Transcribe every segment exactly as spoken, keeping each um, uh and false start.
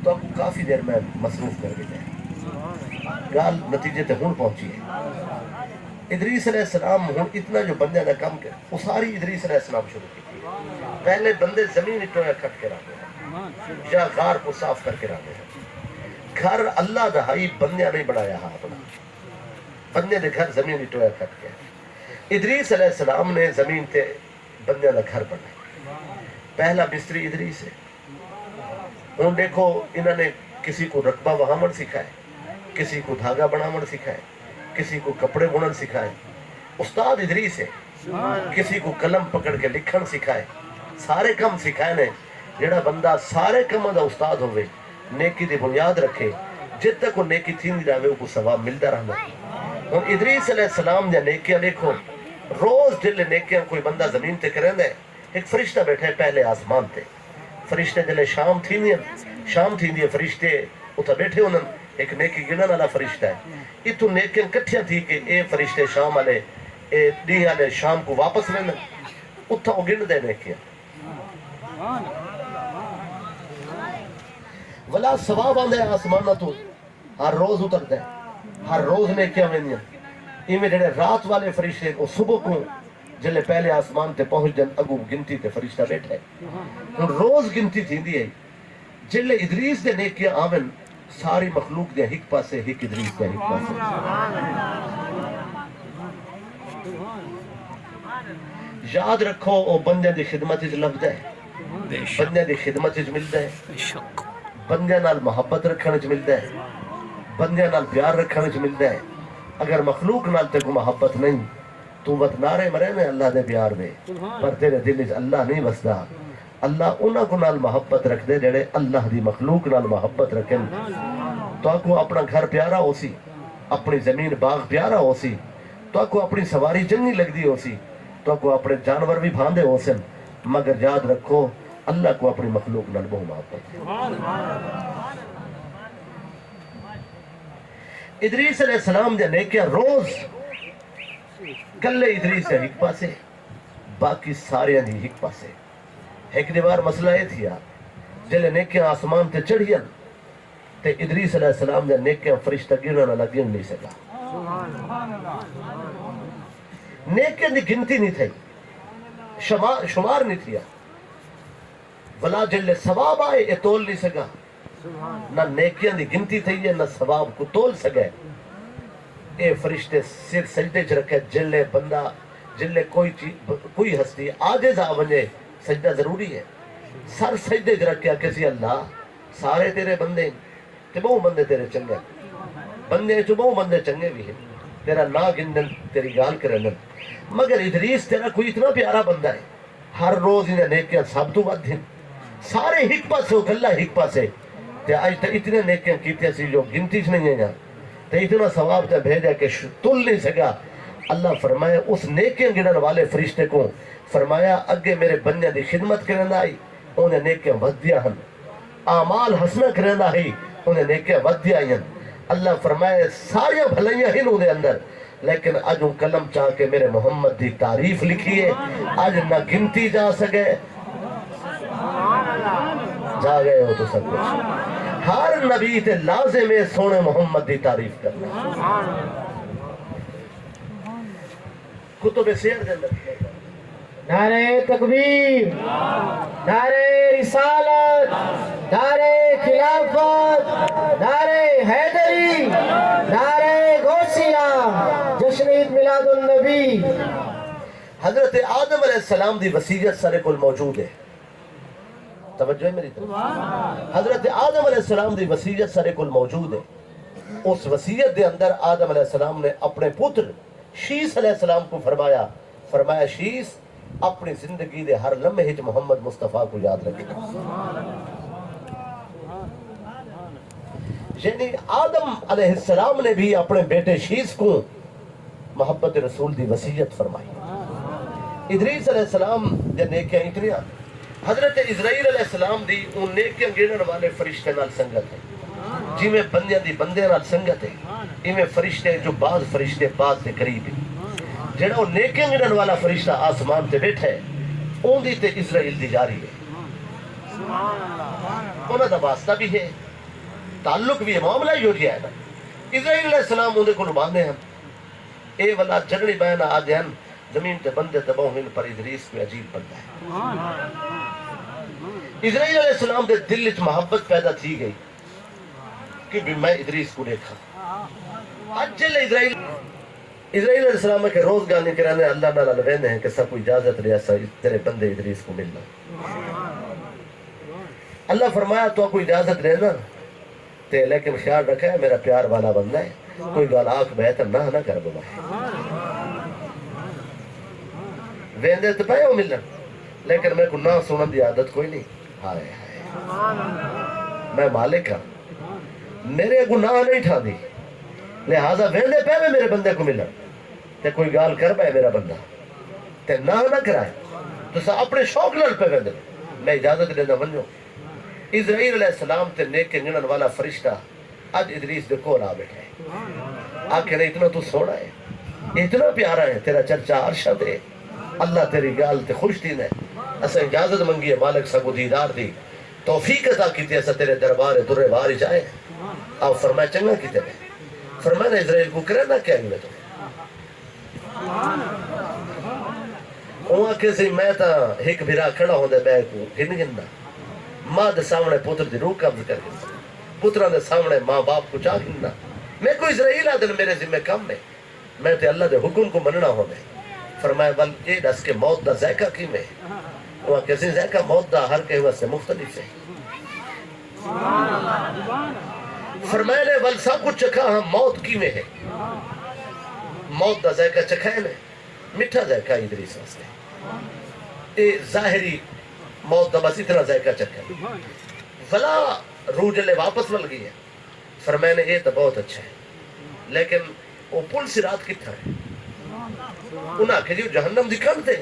تو کافی دیر میں مصروف کر ݙتا ہے۔ ڳالھ نتیجے تے ہݨ پہنچی ہے۔ ادریس علیہ السلام ہݨ اتنا جو بندیاں دا کم کر، اُساری ادریس علیہ السلام شروع کیتی۔ پہلے بندے زمین اچوں کٹ کے رہندے ہیں یا غار کو صاف کر کے رہندے ہیں۔ گھر اللہ دا ہئی، بندیاں نہیں بݨایا ہا اپݨا۔ بندیاں دے گھر زمین اچوں کٹ کے۔ ادریس علیہ السلام نے زمین تے بندیاں دا گھر بݨایا۔ پہلا مستری ادریس ہے۔ ہݨ ݙیکھو، انہاں نے کسی کوں رقبہ وہاوݨ سکھائے، کسی کوں دھاڳا بݨاوݨ سکھائے، کسی کوں کپڑے بݨݨ سکھائے۔ استاد ادریس ہے۔ کسی کوں قلم پکڑ کے لکھݨ سکھائے۔ سارے کم سکھائے نے۔ جیڑھا بندہ سارے کماں دا استاد ہووے، نیکی دی بنیاد رکھے، جد تک او نیکی تھیندی رہوے، اوکوں ثواب ملدا رہندا۔ ہݨ ادریس علیہ السلام دیاں نیکیاں ݙیکھو، روز جیلے نیکیاں کوئی بندہ زمین تے کریندا ہے، ہک فرشتہ ٻیٹھا ہے پہلے آسمان تے۔ فرشتے جیلے شام تھیندی ہے، شام تھیندی ہے، فرشتے اتھاں ٻیٹھے ہوندن، ہک نیکی ڳݨݨ والا فرشتہ ہے۔ اتھوں نیکیاں کٹھیاں تھی کے اے فرشتے شام والے، اے ݙینہہ والے شام کوں واپس ویندن، اتھاں او ڳݨدے نیکیاں۔ ولا ثواب آندا ہے آسماناں توں، ہر روز اتردا ہے، ہر روز نیکیاں ویندیاں۔ ایویں جیڑھے رات والے فرشتے، او صبح کوں جیلے پہلے آسمان تے پہنچدن، اڳوں گنتی تے فرشتہ ٻیٹھا ہے۔ ہݨ روز گنتی تھیندی ہے۔ جیلے ادریس دے نیکیاں آون، ساری مخلوق دیاں ہک پاسے، ہک ادریس دیاں ہک پاسے۔ یاد رکھو، او بندیاں دی خدمت وچ لبھدا ہے، بندیاں دی خدمت وچ ملدا ہے، بندیاں نال محبت رکھݨ وچ ملدا ہے، بندیاں نال پیار رکھݨ وچ ملدا ہے۔ اگر مخلوق نال تیکوں محبت نہیں، توں وت نعرے مریندیں اللہ دے پیار دے، پر تیرے دل وچ اللہ نہیں وسدا۔ اللہ انہاں کوں نال محبت رکھدے جیڑھے اللہ دی مخلوق نال محبت رکھن۔ تہاکوں اپݨا گھر پیارا ہوسی، اپݨی زمین باغ پیارا ہوسی، تہاکوں اپݨی سواری چنڳی لڳدی ہوسی، تہاکوں اپݨے جانور وی بھاندے ہوسن، مگر یاد رکھو، اللہ کوں اپݨی مخلوق نال ٻہوں محبت ہے۔ ادریس علیہ السلام دیاں نیکیاں روز کلھے ادریس دے ہک پاسے، باقی ساریاں دی ہک پاسے۔ ہک ݙیہہ وار مسئلہ اے تھیا، جیلے نیکیاں آسمان تے چڑھیاں تے ادریس علیہ السلام دیاں نیکیاں فرشتہ ڳݨݨ والا ڳݨ نہیں سڳا۔ نیکیاں دی گنتی نہیں تھئی، شما-، شمار نہیں تھیا۔ ولا جیلے ثواب آئے، اے تول نہیں سڳا۔ نہ نیکیاں دی گنتی تھئی ہے، نہ ثواب کوں تول سڳے۔ اے فرشتے سر سجدے چ رکھے، جیلے بندہ، جیلے کوئی چیز، کوئی ہستی عاجز آ ونڄے، سجدہ ضروری ہے۔ سر سجدے چ رکھ کے آکھے سی، اللہ، سارے تیرے بندے ہن، تے ٻہوں بندے تیرے چنڳے ہن۔ بندے چوں ٻہوں بندے چنڳے وی ہن، تیرا ناں گھندن، تیری ڳالھ کریندن۔ مگر ادریس تیرا کوئی اتنا پیارا بندہ ہے، ہر روز ایندیاں نیکیاں سب توں ودھ ہن۔ سارے ہک پاسے، او کلھا ہک پاسے۔ تے اڄ تاں اتنیاں نیکیاں کیتیاں سی جو گنتی چ نہیں آئیاں۔ تے اتنا ثواب تے بھیجا کہ ش-، تل نہیں سڳا۔ اللہ فرمائے، اس نیکیاں گݨݨ والے فرشتے کوں فرمایا، اڳے میرے بندیاں دی خدمت کریندا ہئی، اوندیاں نیکیاں ودھدیاں ہن۔ اعمال حسنہ کریندا ہئی، اوندیاں نیکیاں ودھدیاں آئین۔ اللہ فرمائے، ساریاں بھلائیاں ہن اوندے اندر، لیکن اڄ اوں قلم چا کے میرے محمد دی تعریف لکھی ہے۔ اڄ نہ گنتی جا سڳے، جا ڳئے ہو تساں کجھ۔ ہر نبی تے لازم ہے سوہݨے محمد دی تعریف کرݨا۔ کتب سیر دے اندر لکھے ڳئے۔ نعرہ تکبیر، نعرہ رسالت، نعرہ خلافت، نعرہ حیدری، نعرہ غوثیہ، جشن عید میلاد النبی۔ حضرت آدم علیہ السلام دی وصیت سارے کول موجود ہے۔ توجہ ہے میری طرف؟ حضرت آدم علیہ السلام دی وصیت سارے کول موجود ہے۔ اس وصیت دے اندر آدم علیہ السلام نے اپنے پتر شیث علیہ السلام کو فرمایا، فرمایا، شیث، اپنی زندگی دے ہر لمحے وچ محمد مصطفیٰ کو یاد رکھے۔ یعنی آدم علیہ السلام نے بھی اپنے بیٹے شیث کو محبت رسول دی وصیت فرمائی۔ ادریس علیہ السلام دے نیکیاں اتنیاں، حضرت عزرائیل علیہ السلام دی اوں نیکیاں ڳݨݨ والے فرشتے نال سنگت ہے۔ جیویں بندیاں دی بندیاں نال سنگت ہے، ایویں فرشتے جو بعض فرشتے بعض دے قریب ہیں۔ جیڑھا او نیکیاں گھنݨ والا فرشتہ آسمان تے ٻیٹھا ہے، اوندی تے عزرائیل دی یاری ہے۔ انہاں دا واسطہ وی ہے، تعلق وی ہے، معاملہ ہی ایہو جیہا ہے نا۔ عزرائیل علیہ السلام اوندے کولوں ٻاہندے ہن۔ اے ولا جھڳڑی ٻہہ نہ آہدے ہن، زمین تے بندے تاں ٻہوں ہن، پر ادریس کوئی عجیب بندہ ہے۔ عزرائیل علیہ السلام دے دل وچ محبت پیدا تھی ڳئی کہ بھی میں ادریس کوں ݙیکھاں۔ اڄ جیلے عزرائیل، عزرائیل علیہ السلام آکھے، روز ڳالھیں کریندے، اللہ نال الویندے ہیں کہ ساکوں اجازت ݙے، اساں تیرے بندے ادریس کوں ملݨا۔ اللہ فرمایا، تہاکوں اجازت ݙینداں، تے لیکن خیال رکھے، میرا پیار والا بندہ ہے، کوئی ڳالھ آکھ ٻہہ تاں نہ نہ کر ٻہہ۔ ویندے تے پئے ہو ملݨ، لیکن میکوں نہ سݨݨ دی عادت کوئی نہیں۔ ہائے ہائے، میں مالک ہاں، میرے اڳوں نہ نہیں ٹھاندی، لہذا ویندے پئے وے میرے بندے کوں ملݨ، تے کوئی ڳالھ کر ٻہہ میرا بندہ، تے نہ نہ کرائے۔ تساں اپݨے شوق نال پئے ویندے، میں اجازت ݙیندا، ونڄو۔ عزرائیل علیہ السلام تے نیکیاں گھنݨ والا فرشتہ اڄ ادریس دے کول آ ٻیٹھا ہے۔ آکھے نے، اتنا تو سوہݨا ہے، اتنا پیارا ہے، تیرا چرچا عرشاں تے ہے۔ اللہ تیری ڳالھ تے خوش تھیندا ہے۔ اساں اجازت منگی ہے، مالک ساکوں دیدار دی توفیق عطا کیتی، اساں تیرے دربار در وار وچ آئے۔ آپ فرمایا، چنڳا کیتے نے۔ فرمایا نے، عزرائیل کوں کریندا کیا ہی میں تو؟ اوں آکھیسی، میں تاں ہک بھرا کھڑا ہوندے ٻئے کوں گھن گھننا، ماء دے سامݨے پتر دی روح قبض کر گھننا، پتراں دے سامݨے ماء باپ کوں چا گھننا۔ میکوں عزرائیل آہدن، میرے ذمے کم ہے، میں تے اللہ دے حکم کوں منݨا ہوندے۔ فرمایا، ول اے ݙس کہ موت دا ذائقہ کیویں ہے؟ اوں آکھیسی، ذائقہ موت دا ہر کہیں واسطے مختلف ہے۔ فرمائے نے، ول سب کچھ چکھا ہاں، موت کیویں ہے؟ موت دا ذائقہ چکھائے نے، مٹھا ذائقہ ادریس واسطے۔ اے ظاہری موت دا بس اتنا ذائقہ چکھا ہے۔ ولا روح جلے واپس ول ڳئی ہے۔ فرمائے نے، اے تاں بہت اچھا ہے، لیکن او پل صراط کتھاں ہے؟ انہاں آکھیا جی، او جہنم دی کنڈ تے۔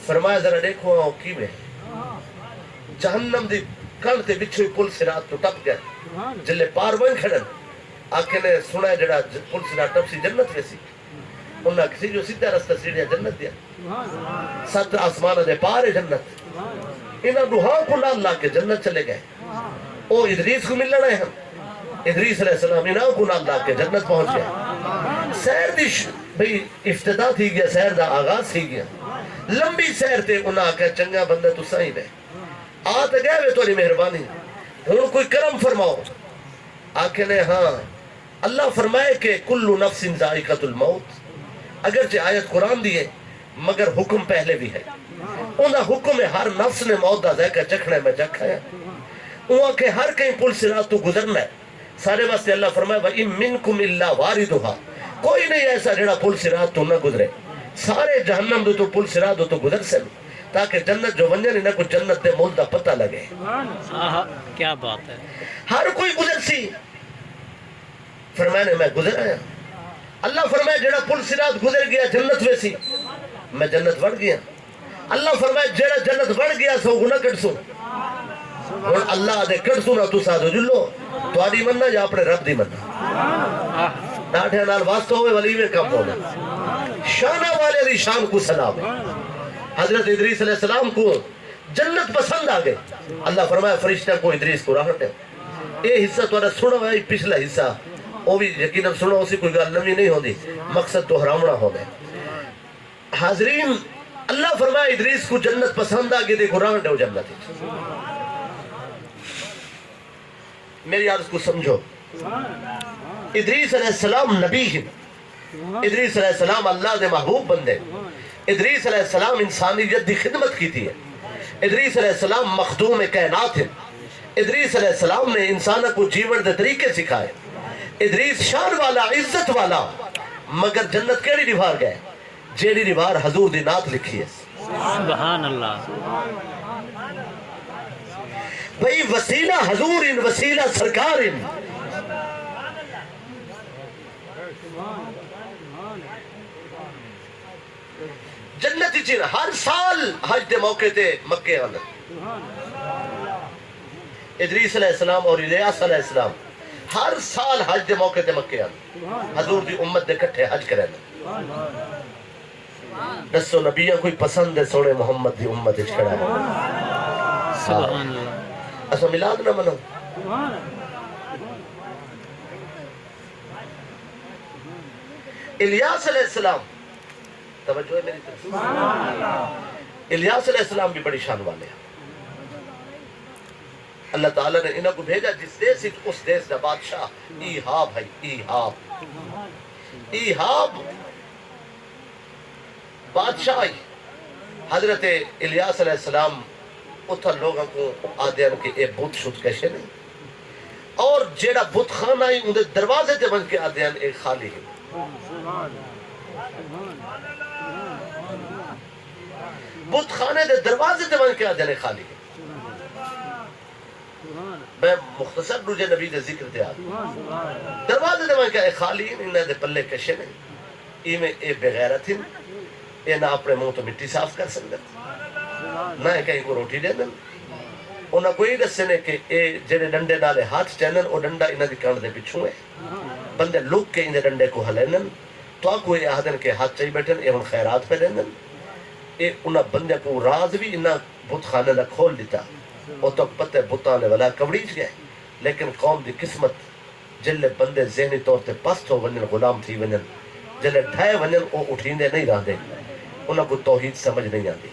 فرمایا، ذرا ݙیکھو ہاں، او کیویں ہے؟ جہنم دی کنڈ تے وچھوں ہی پل صراط توں ٹپ ڳئے۔ جلے پار ونڄ کھڑن، آکھے نے، سݨا ہے، جیڑھا ج-، پل صراط ٹپسی، جنت ویسی۔ انہاں آکھیسی جو سدھا رستہ سیڑھیاں جنت دیاں، ست آسماناں دے پار ہے جنت۔ انہاں ݙوہاں کوں نال لا کے جنت چلے ڳئے۔ او ادریس کوں ملݨ آئے ہن۔ ادریس علیہ السلام انہاں کوں نال لا کے جنت پہنچ ڳئے۔ سیر دی ش-، بھئی ابتدا تھی ڳیا، سیر دا آغاز تھی ڳیا۔ لمبی سیر تے انہاں آکھیا، چنڳا بندہ تساں ہی وے۔ آ تے ڳئے وے، تہاݙی مہربانی۔ ہݨ کوئی کرم فرماؤ۔ آکھے نے، ہاں، اللہ فرمائے کہ کل نفس ذائقۃ الموت، اگرچہ آیت قرآن دی ہے، مگر حکم پہلے بھی ہے۔ اوندا حکم ہے، ہر نفس نے موت دا ذائقہ چکھنا ہے، میں چکھ آیا۔ اوں آکھے، ہر کہیں پل صراط تو گزرنا ہے، سارے واسطے اللہ فرمائے، وَإِن مِّنكُمْ إِلَّا وَارِدُهَا، کوئی نہیں ایسا جڑا پل صراط تو نہ گزرے۔ سارے جہنم دے تو پل صراط دے تو گزر سن، تاکہ جنت جو ونجن، انہاں کو جنت دے مل دا پتہ لگے۔ آہا، کیا بات ہے۔ ہر کوئی گزر سی۔ فرمایا نے، میں گزر آیا۔ اللہ فرمایا، جڑا پل صراط گزر گیا جنت ویسی، میں جنت وڑ گیا۔ اللہ فرمایا، جڑا جنت وڑ گیا سو گناہ کٹسوں۔ ہن اللہ دے کٹسوں نہ تساں آہدو جلو، تہاݙی مننا یا اپݨے رب دی مننا؟ ݙاڈھیاں نال واسطہ ہووے، ولی ایویں کم ہووے۔ شاناں والے دی شان کوں سلام۔ حضرت ادریس علیہ السلام کوں جنت پسند آ ڳئی۔ اللہ فرمایا، فرشتیاں کوں ادریس کوں راہݨ ݙیو۔ اے حصہ تہاݙا سݨا ہویا، اے پچھلا حصہ، او وی یقیناً سݨا ہوسی، کوئی ڳالھ نویں نہیں ہوندی، مقصد دہراوݨا ہوندا ہے۔ حاضرین، اللہ فرمایا، ادریس کوں جنت پسند آ ڳئی تے کوں راہݨ ݙیو جنت وچ۔ میری عرض کوں سمجھو، ادریس علیہ السلام نبی ہن۔ ادریس علیہ السلام اللہ دے محبوب بندے۔ ادریس علیہ السلام انسانیت دی خدمت کیتی ہے۔ ادریس علیہ السلام مخدوم کائنات ہن۔ ادریس علیہ السلام نے انساناں کو جیون دے طریقے سکھائے۔ ادریس شان والا، عزت والا، مگر جنت کیڑھی ݙیوار ڳئے؟ جیڑھی ݙیوار حضور دی نعت لکھی ہے۔ سبحان اللہ۔ بھئی وسیلہ حضور ان، وسیلہ سرکار ان۔ جنت اچ ہر سال حج دے موقع تے مکے آندے۔ ادریس علیہ السلام اور الیاس علیہ السلام ہر سال حج دے موقع تے مکے آندے۔ حضور دی امت دے کٹھے حج کریندے۔ ݙسو نبیاں کوں پسند ہے سوہݨے محمد دی امت اچ کھڑا ہے؟ سبحان اللہ۔ اساں میلاد نہ منوں؟ الیاس علیہ السلام، توجہ ہے میری طرف؟ الیاس علیہ السلام بھی بڑی شان والے ہیں۔ اللہ تعالیٰ نے انہاں کوں بھیجا جس دیس وچ، اس دیس دا بادشاہ ایہاب ہے۔ ایہاب، ایہاب بادشاہ ہئی۔ حضرت الیاس علیہ السلام اتھاں لوگاں کوں آہدے ہن کہ اے بت شت کشے نے، اور جیڑھا بت خانہ ہئی اوندے دروازے تے ونڄ کے آہدے ہن اے خالی ہے۔ بت خانے دے دروازے تے ونڄ کے آہدے ہن اے خالی ہے۔ میں مختصر ݙوجھے نبی دے ذکر تے آ ڳیا۔ دروازے تے ونڄ کے اے خالی ہن، انہاں دے پلے کشے نے۔ ایویں اے بے غیرت ہن، اے نہ اپݨے منہ توں مٹی صاف کر سڳدن، نہ اے کہیں کوں روٹی ݙیندن۔ انہاں کوں اے ݙسے نے کہ اے جیڑھے ݙنڈے نال اے ہتھ چیندن، او ݙنڈا انہاں دی کنڈ دے پچھوں ہے۔ بندے لک کے ایندے ݙنڈے کوں ہلیندن۔ تہاکوں اے آہدن کہ ہتھ چائی ٻیٹھن، اے ہݨ خیرات پئے ݙیندن۔ اے انہاں بندیاں کوں راز وی انہاں بت خانے دا کھول ݙتا۔ او تہاکوں پتہ ہے بتاں آلے ولا کمڑیج ڳئے۔ لیکن قوم دی قسمت، جیلھے بندے ذہنی طور تے پست ہو ونڄن، غلام تھی ونڄن، جیلھے ڈھہہ ونڄن، او اٹھیندے نئیں رہندے۔ انہاں کوں توحید سمجھ نئیں آندی۔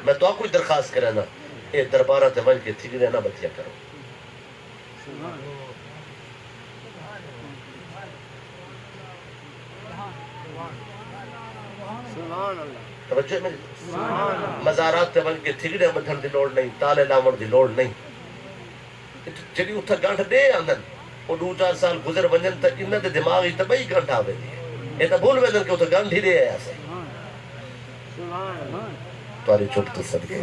میں تہاکوں وی درخواست کرینداں، اے درباراں تے ونڄ کے تھڳڑیاں نہ ٻدھیا کرو۔ سبحان اللہ۔ توجہ ہے میری؟ سبحان اللہ۔ مزارات تے ونڄ کے تھڳڑیاں ٻدھݨ دی لوڑ نئیں، تالے لاوݨ دی لوڑ نئیں۔ جیڑھی اتھاں ڳنڈھ ݙے آندن، او ݙو چار سال گزر ونڄن تاں انہاں دے دماغ وچ تاں ٻئی ڳنڈھ آ ویندی ہے۔ اے تاں بھل ویندن کہ اتھاں ڳنڈھ ہی ݙے آیا سے۔ تہاݙی چپ توں صدقے۔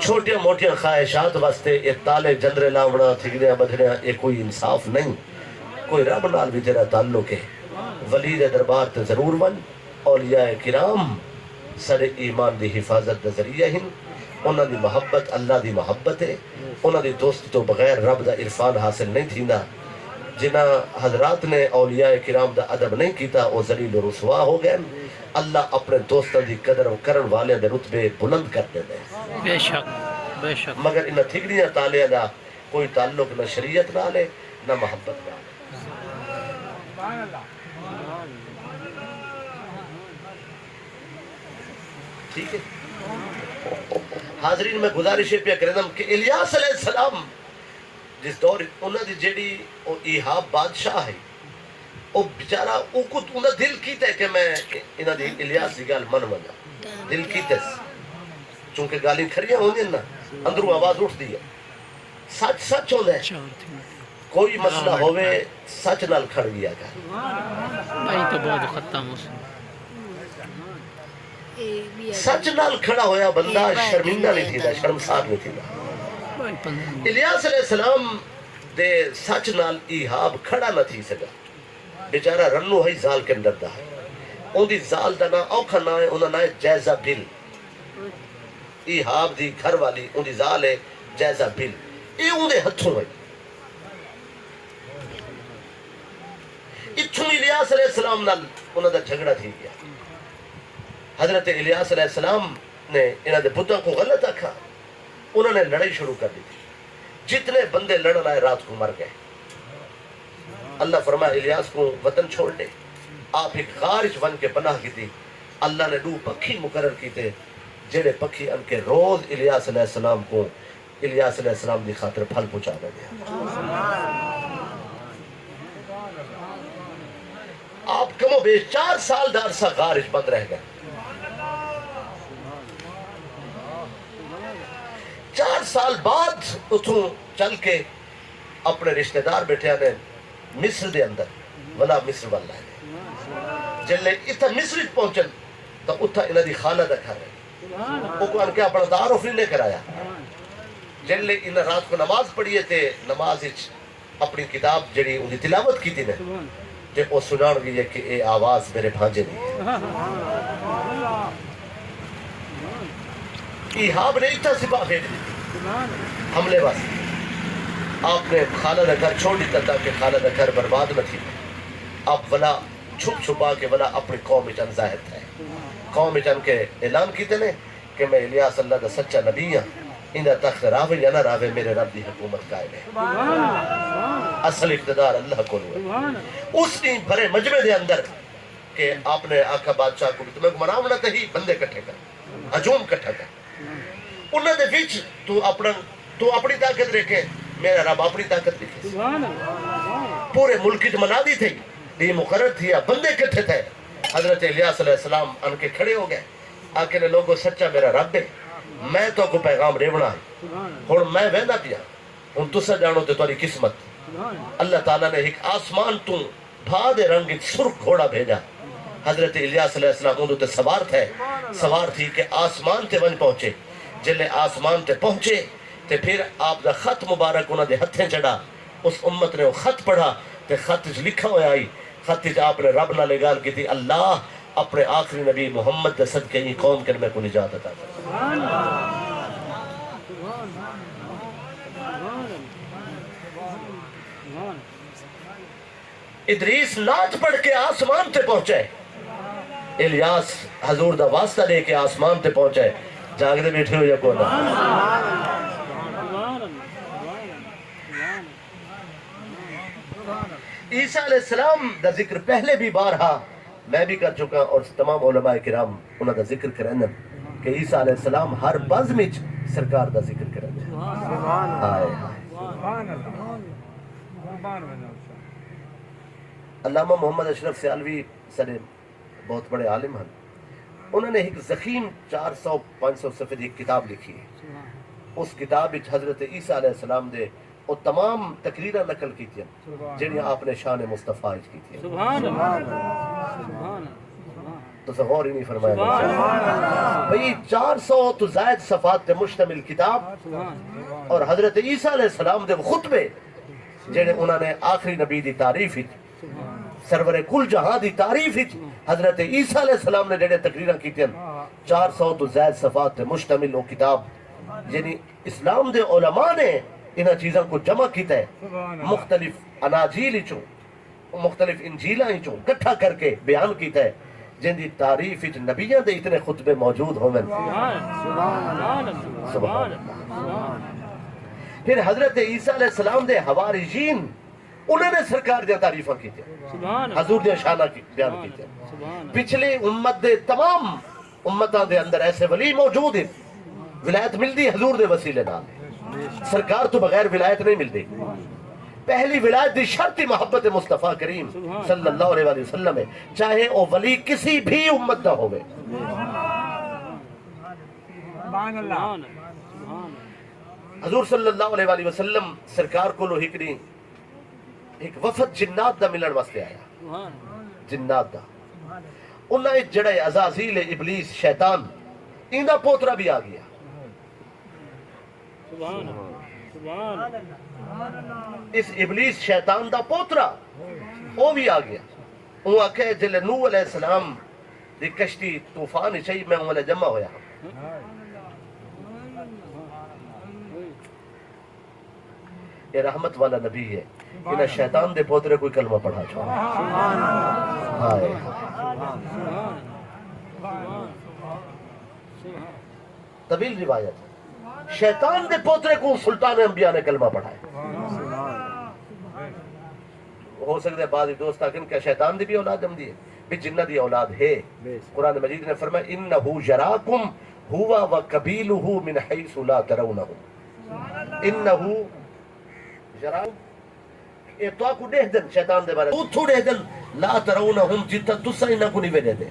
چھوٹیاں موٹیاں خواہشات واسطے اے تالے جندرے لاوݨا، تھڳڑیاں ٻدھݨیاں، اے کوئی انصاف نئیں۔ کوئی رب نال وی تیݙا تعلق ہے، ولی دے دربار تے ضرور ونڄ۔ اولیاء کرام ساݙے ایمان دی حفاظت دا ذریعہ ہن۔ انہاں دی محبت اللہ دی محبت ہے۔ انہاں دی دوستی توں بغیر رب دا عرفان حاصل نئیں تھیندا۔ جنہاں حضرات نے اولیاء کرام دا ادب نئیں کیتا، او ذلیل و رسوا ہو ڳئن۔ اللہ اپݨے دوستاں دی قدر کرݨ والیاں دے رتبے بلند کر ݙیندے۔ بے شک، بے شک۔ مگر انہاں تھڳڑیاں تالیاں دا کوئی تعلق نہ شریعت نال ہے، نہ محبت نال ہے۔ ٹھیک ہے؟ حاضرین، میں گزارش اے پیا کریندم کہ الیاس علیہ السلام جس دور انہاں دی جیڑھی او ایہاب بادشاہ ہے، او بیچارہ اوکوں اوندا دل کیتا ہے کہ میں انہاں دی الیاس دی ڳالھ من ونڄاں۔ دل کیتس۔ چونکہ ڳالھیں کھریاں ہوندین نا، اندروں آواز اٹھدی ہے۔ سچ سچ ہوندا ہے۔ کوئی مسئلہ ہووے، سچ نال کھڑ ڳیا کر۔ بھائی تو بہت ختم ہو سن۔ سچ نال کھڑا ہویا بندہ شرمندہ نہیں تھیندا، شرمسار نہیں تھیندا۔ الیاس علیہ السلام دے سچ نال ایہاب کھڑا نہ تھی سڳا۔ بیچارہ رنو ہئی، ذال کن ݙردا ہئی۔ اوندی ذال دا ناں اوکھا ناں ہے، اوندا ناں ہے جائزہ بل۔ ایہاب دی گھر والی اوندی ذال ہے جائزہ بل۔ اے اوندے ہتھوں ہئی۔ اتھوں الیاس علیہ السلام نال انہاں دا جھگڑا تھی ڳیا۔ حضرت الیاس علیہ السلام نے انہاں دے بتاں کوں غلط آکھا، انہاں نے لڑائی شروع کر ݙتی۔ جتنے بندے لڑݨ آئے رات کوں مر ڳئے۔ اللہ فرمایا، الیاس کوں وطن چھوڑ ݙے۔ آپ ہک غار اچ ونڄ کے پناہ کیتی۔ اللہ نے ݙو پکھی مقرر کیتے، جیڑھے پکھی ان کے روز الیاس علیہ السلام کوں الیاس علیہ السلام دی خاطر پھل پہنچا ݙیندے ہن۔ آپ کم و بیش چار سال دا عرصہ غار اچ بند رہ ڳئے۔ چار سال بعد اتھوں چل کے اپݨے رشتہ دار ٻیٹھے نے مصر دے اندر، ولا مصر ول لہہ ڳئے۔ جلے اتھاں مصر اچ پہنچن تاں اتھاں انہاں دی خالہ دا گھر ہے۔ اوکوں آن کے اپݨا تعارف نہیں لے کرایا۔ جلے انہاں رات کوں نماز پڑھی ہے تے نماز اچ اپݨی کتاب جیڑھی اوندی تلاوت کیتی نے، تے او سنڄاݨ ڳئی ہے کہ اے آواز میرے بھانجے دی ہے۔ ایہاب نے اتھاں سپاہ بھیڄ ݙتے حملے واسطے۔ آپ نے خالہ دا گھر چھوڑ ݙتا تاکہ خالہ دا گھر برباد نہ تھیوے۔ آپ ولا چھپ چھپا کے ولا اپݨی قوم اچ ان ظاہر تھئے۔ قوم اچ ان کے اعلان کیتے نے کہ میں الیاس اللہ دا سچا نبی ہاں، ایندا تخت راہوے یا نہ راہوے، میرے رب دی حکومت قائم ہے۔ اصل اقتدار اللہ کولوں ہے۔ اس ݙینہہ بھرے مجمع دے اندر کہ آپ نے آکھا بادشاہ کوں، تاں میکوں مناوݨا تے ہی، بندے کٹھے کر، ہجوم کٹھا کر۔ انہاں دے وچ توں اپݨا، توں اپݨی طاقت ݙیکھے، میرا رب اپݨی طاقت ݙیکھے۔ پورے ملک وچ منادی تھئی، ݙینہہ مقرر تھیا، بندے کٹھے تھئے۔ حضرت الیاس علیہ السلام ان کے کھڑے ہو ڳئے، آکھے نے، لوگو، سچا میرا رب ہے، میں تہاکوں پیغام ݙیوݨا ہے۔ ہݨ میں ویندا پیاں، ہݨ تساں ڄاݨو تے تہاݙی قسمت۔ اللہ تعالیٰ نے ہک آسمان توں بھا دے رنگ وچ سرخ گھوڑا بھیجا۔ حضرت الیاس علیہ السلام اوندے تے سوار تھئے، سوار تھی کے آسمان تے ونڄ پہنچے۔ جلے آسمان تے پہنچے تے پھر آپ دا خط مبارک انہاں دے ہتھیں چڑھا۔ اس امت نے او خط پڑھا تے خط وچ لکھا ہویا ہئی، خط وچ آپ نے رب نال اے ڳالھ کیتی، اللہ، اپݨے آخری نبی محمد دے صدقے ایں قوم کن میکوں نجات عطا کر۔ ادریس نعت پڑھ کے آسمان تے پہنچے۔ الیاس حضور دا واسطہ ݙے کے آسمان تے پہنچے۔ جاڳدے ٻیٹھے ہو یا کوئی نہ؟ عیسیٰ علیہ السلام دا ذکر پہلے بھی بارہا میں بھی کر چکا اور تمام علماء کرام انہاں دا ذکر کریندن کہ عیسیٰ علیہ السلام ہر بزم وچ سرکار دا ذکر کریندے۔ ہائے ہائے۔ علامہ محمد اشرف سیالوی ساݙے بہت بڑے عالم ہن۔ انہاں نے ہک ضخیم چار سو پنج سو صفحے دی ہک کتاب لکھی ہے۔ اس کتاب وچ حضرت عیسیٰ علیہ السلام دے او تمام تقریراں نقل کیتیاں جیڑھیاں آپ نے شان مصطفیٰ وچ کیتیاں۔ سبحان اللہ۔ سبحان اللہ۔ سبحان اللہ۔ تساں غور ہی نہیں فرمایا۔ سبحان اللہ۔ بھئی، چار سو تو زائد صفحات تے مشتمل کتاب، سبحان اللہ، اور حضرت عیسیٰ علیہ السلام دے خطبے جیڑھے انہاں نے آخری نبی دی تعریف وچ، سرور کل جہاں دی تعریف وچ حضرت عیسیٰ علیہ السلام نے جیڑھے تقریراں کیتیاں، چار سو تو زائد صفحات تے مشتمل او کتاب، یعنی اسلام دے علماء نے انہاں چیزاں کوں جمع کیتا ہے، سبحان اللہ، مختلف اناجیل وچوں، مختلف انجیلاں وچوں کٹھا کر کے بیان کیتا ہے، جن دی تعریف وچ نبیاں دے اتنے خطبے موجود ہوون۔ سبحان اللہ۔ سبحان اللہ۔ پھر حضرت عیسیٰ علیہ السلام دے حواریین، انہاں نے سرکار دیاں تعریفاں کیتیاں، سبحان اللہ، حضور دیاں شاناں کی بیان کیتیاں۔ سبحان اللہ۔ پچھلی امت دے تمام امتاں دے اندر ایسے ولی موجود ہیں، ولایت ملدی حضور دے وسیلے نال، سرکار تو بغیر ولایت نہیں ملدی۔ پہلی ولایت دی شرط ہی محبت مصطفیٰ کریم، سبحان اللہ، صلی اللہ علیہ وآلہ وسلم ہے، چاہے او ولی کسی بھی امت دا ہوئے۔ سبحان اللہ۔ سبحان اللہ۔ حضور صلی اللہ علیہ وآلہ وسلم سرکار کولو ہک ݙینہہ ہک وفد جنات دا ملݨ واسطے آیا۔ سبحان اللہ۔ جنات دا۔ انہاں وچ جڑا ہے عزازیل ہے، ابلیس، شیطان، ایندا پوترا بھی آ گیا۔ سبحان اللہ۔ سبحان اللہ۔ اس ابلیس شیطان دا پوترا، او بھی آ گیا۔ اوں آکھیا، جلے نوح علیہ السلام دی کشتی طوفان اچ ہئی، میں اوں ویلے جمع ہویا ہاں۔ اے رحمت والا نبی ہے، انہاں شیطان دے پوترے کوں کلمہ پڑھا چھوڑا۔ ہائے۔ طویل روایت۔ شیطان دے پوترے کوں سلطان انبیاء نے کلمہ پڑھایا۔ ہو سکدا ہے بعض دوست آکھن، کیا شیطان دی بھی اولاد ڄمدی ہے؟ بھی جنہ دی اولاد ہے۔ قرآن مجید نے فرمایا، "انہ یراکم ہو و قبیلہ من حیث لا ترونہم۔" انہ یراکم، اے تہاکوں ݙیہدن، شیطان دے بارے اتھوں ݙیہدن، لا ترونہم، جتھاں تساں انہاں کوں نہیں وے ݙیہدے۔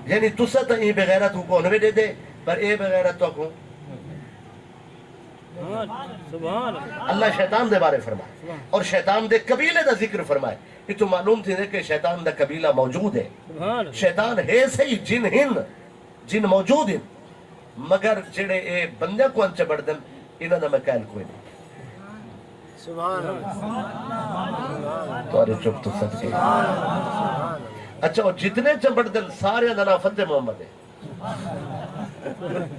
یعنی تساں تاں ایں بے غیرت کوں کون وے ݙیہدے، پر اے بے غیرت تہاکوں۔ سبحان اللہ۔ اللہ شیطان دے بارے فرمائے اور شیطان دے قبیلے دا ذکر فرمائے۔ اتھوں معلوم تھیندے کہ شیطان دا قبیلہ موجود ہے۔ سبحان اللہ۔ شیطان ہے صحیح، جن ہن، جن موجود ہن، مگر جڑے اے بندیاں کوں ان چبڑدن، انہاں دا میں قائل کوئی نہیں۔ سبحان اللہ۔ تہاݙے چپ توں صدقے۔ اچھا، او جتنے چبڑدن، ساریاں دا ناں فتح محمد ہے۔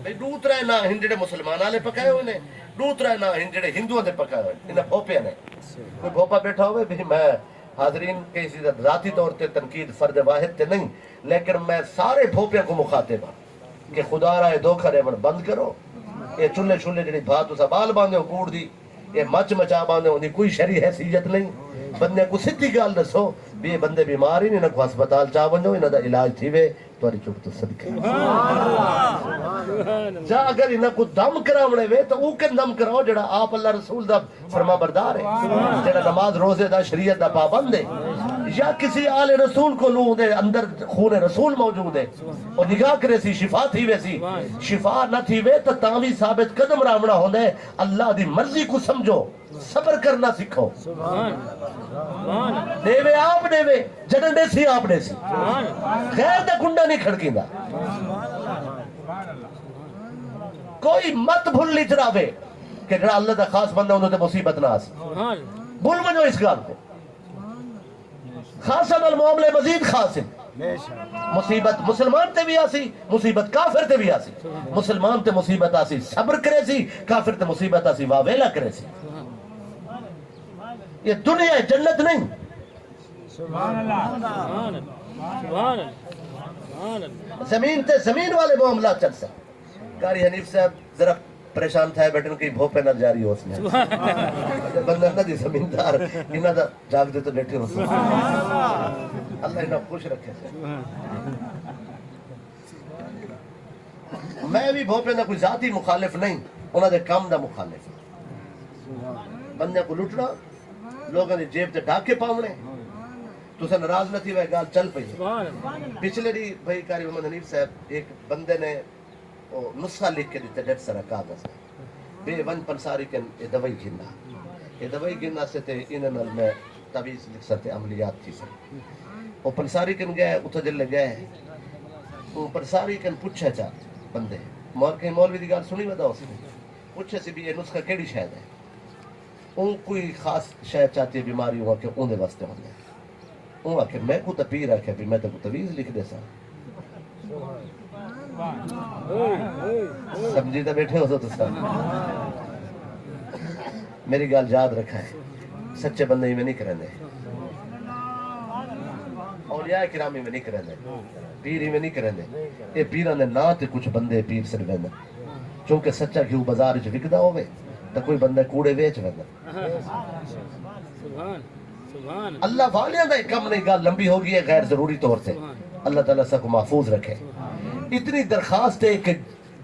بھئی، ݙو ترے ناں ہن جڑے مسلماناں والے پکائے ہوئے نے، ݙو ترے ناں ہن جڑے ہندوؤں دے پکائے ہوئے نے۔ انہاں بھوپیاں نے۔ کوئی بھوپا ٻیٹھا ہوئے، بھئی میں حاضرین، کہیں دی ذاتی طور تے تنقید فرد واحد تے نہیں، لیکن میں سارے بھوپیاں کوں مخاطب ہاں کہ خدا را اے دھوکا ݙیوݨ بند کرو۔ اے چولھے شولھے جڑی بھا تساں ٻال ٻاندے ہو کوڑ دی، اے مچ مچا ٻاندے ہو، اوندی کوئی شرعی حیثیت نہیں۔ بندے کوں سدھی ڳالھ ݙسو، بھی اے بندے بیمار ہن، انہاں کوں ہسپتال چا ونڄو، انہاں دا علاج تھیوے، تہاݙی چپ توں صدقے۔ جا اگر انہاں کوں دم کراوݨے وے تاں اوکیں دم کراؤ جڑا آپ اللہ رسول دا فرما بردار ہے، جڑا نماز روزے دا، شریعت دا پابند ہے، یا کسی آل رسول کولوں اوندے اندر خون رسول موجود ہے، او نگاہ کریسی، شفا تھی ویسی۔ شفا نہ تھیوے تاں تاں وی ثابت قدم راہوݨا ہوندا ہے۔ اللہ دی مرضی کوں سمجھو، صبر کرݨا سکھو۔ ݙیوے آپ ݙیوے، جݙاں ݙیسی آپ ݙیسی۔ غیر دا کنڈا نہیں کھڑکیندا۔ کوئی مت بھل نچراوے کہ جڑا اللہ دا خاص بندہ، اونہاں تے مصیبت نہ آسی۔ بھل ونڄو اس ڳالھ کوں۔ خاصاں نال معاملے مزید خاص ہن۔ مصیبت مسلمان تے وی آسی، مصیبت کافر تے وی آسی۔ مسلمان تے مصیبت آسی، صبر کریسی، کافر تے مصیبت آسی، واویلا کریسی۔ یہ دنیا جنت نہیں۔ سبحان اللہ۔ سبحان اللہ۔ سبحان اللہ۔ سبحان اللہ۔ زمین تے زمین والے معاملات چل سن۔ قاری حنیف صاحب ذرا پریشان تھئے ٻیٹھن کہ بھوپے نال جاری ہوسن۔ سبحان اللہ۔ بندہ نہ دی زمیندار، انہاں دا جاڳدے تے ٻیٹھے ہوسن۔ سبحان اللہ۔ اللہ انہاں خوش رکھے۔ سبحان اللہ۔ میں وی بھوپے دا کوئی ذاتی مخالف نہیں، انہاں دے کم دا مخالف ہاں۔ بندیاں کوں لٹݨا، لوکاں دی جیب تے ڈاکے پاوݨے۔ تساں ناراض نہ تھیوے، ڳالھ چل پئی ہے۔ سبحان اللہ۔ پچھلے ݙینہہ بھائی قاری محمد حنیف صاحب، ہک بندے نے او نسخہ لکھ کے ݙتے، ݙیڈھ سارا کاغذ۔ بے ونڄ پنساری کن اے دوائی گھن آ۔ اے دوائی گھن آسے تے انہاں نال میں تعویذ لکھساں تے عملیات تھیسن۔ او پنساری کن ڳئے، اتھاں جلے ڳئے، او پنساری کن پچھے چا بندے، مول-، کہیں مولوی دی ڳالھ سݨی ودا ہوسی، پچھے سی بھی اے نسخہ کیڑھی شے دا ہے؟ اوں کوئی خاص شے چاتی بیماری ہوا کہ اوندے واسطے ہوندے۔ اوں آکھیا، میکوں تاں پیر آکھیا بھی میں تیکوں تعویذ لکھ ݙیساں۔ سمجھی تاں ٻیٹھے ہوسو تساں۔ میری ڳالھ یاد رکھا ہے، سچے بندے ایویں نہیں کریندے، اولیاء کرام ایویں نہیں کریندے، پیر ایویں نہیں کریندے۔ اے پیراں دے ناں تے کچھ بندے پیر سݙ ویندن، کیونکہ سچا گھیو بازار وچ وکدا ہووے تاں کوئی بندہ کوڑے ویچ ویندن۔ سبحان، سبحان۔ اللہ والیاں دا ایک کم نہیں، ڳالھ لمبی ہو ڳئی ہے غیر ضروری طور تے۔ سبحان۔ اللہ تعالیٰ سب کو محفوظ رکھے۔ سبحان۔ اتنی درخواست ہے کہ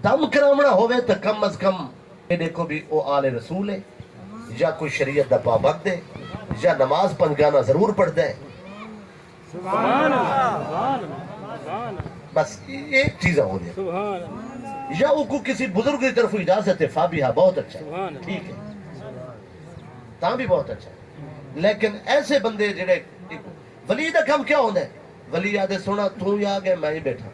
دم کراوݨا ہووے تاں کم از کم اے ݙیکھو بھی او آل رسول ہے یا کوئی شریعت دا پابند ہے یا نماز پنج گانا ضرور پڑھدا ہے۔ سبحان اللہ، سبحان اللہ، سبحان اللہ۔ بس ایک چیز ہو جائے۔ سبحان اللہ۔ یا او کو کسی بزرگ کی طرف اجازت ہے، فابیہا، بہت اچھا ہے۔ سبحان اللہ۔ ٹھیک ہے۔ تاں بھی بہت اچھا ہے۔ لیکن ایسے بندے جڑے، ولی دا کم کیا ہوندا ہے؟ ولی آدھے، سونا، توں ہی آ گئے، میں ہی بیٹھا۔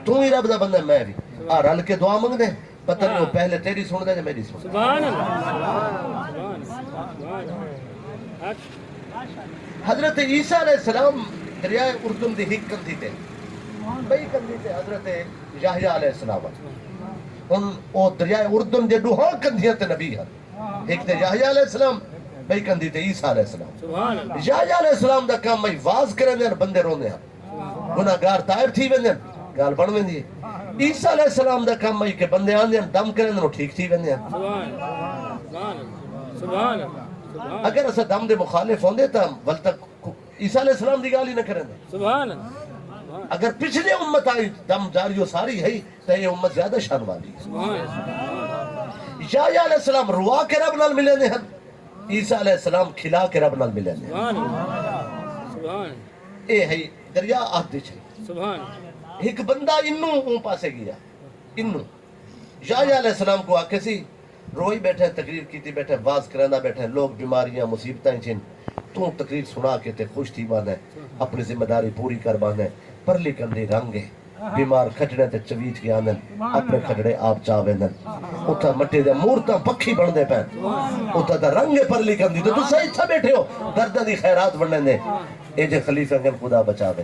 توں ہی رب دا بندہ، میں بھی۔ آ رل کے دعا منگدے، پتہ نہیں وہ پہلے تیری سندا ہے یا میری سندا ہے۔ سبحان اللہ۔ سبحان اللہ۔ سبحان اللہ۔ حضرت عیسیٰ علیہ السلام دریائے اردن دی ہک کندھی تے، ٻئی کندھی تے حضرت یحییٰ علیہ السلام۔ ہن او دریائے اردن دے ݙوہاں کندھیاں تے نبی ہن۔ ہک تے یحییٰ علیہ السلام، ٻئی کندھی تے عیسیٰ علیہ السلام۔ سبحان اللہ۔ یحییٰ علیہ السلام دا کم ہے، وعظ کریندے ہن، بندے روندے ہن، گناہگار تائب تھی ویندے ہن، ڳالھ بݨ ویندی ہے۔ عیسیٰ علیہ السلام دا کم ہے کہ بندے آندے ہن، دم کریندے ہن، ٹھیک تھی ویندے ہن۔ سبحان اللہ۔ سبحان اللہ۔ سبحان اللہ۔ سبحان اللہ۔ اگر اساں دم دے مخالف ہوندے تاں ول تک عیسیٰ علیہ السلام دی ڳالھ ہی نہ کریندے۔ سبحان اللہ۔ سبحان اللہ۔ اگر پچھلی امت آئی دم جاری و ساری ہے، تے اے امت زیادہ شان والی ہے۔ سبحان اللہ۔ یحییٰ علیہ السلام روا کے رب نال ملیندے ہن، عیسیٰ علیہ السلام کھلا کے رب نال ملیندے ہن۔ سبحان اللہ۔ سبحان اللہ۔ اے ہے دریا عہد وچ ہے۔ سبحان اللہ۔ ہک بندہ انوں اوں پاسے ڳیا، انوں۔ یحییٰ علیہ السلام کو آکھے سی، روئی بیٹھے، تقریر کیتی بیٹھے، وعظ کریندا بیٹھے، لوگ بیماریاں، مصیبتاں وچ ہن، توں تقریر سݨا کے تے خوش تھی ٻاندے، اپݨی ذمہ داری پوری کر ٻاندے۔ پرلی کندھی رنگ ہے، بیمار کھٹڑے تے چویچ کے آندن، اپݨے کھٹڑے آپ چا ویندن۔ اتھاں مٹی دے مورتاں پکھی بݨدے پئن، اتھاں دا رنگ ہے پرلی کندھی تے تساں اتھاں بیٹھے ہو، درداں دی خیرات ونڈیندے۔ اے جے خلیفے کن خدا بچاوے۔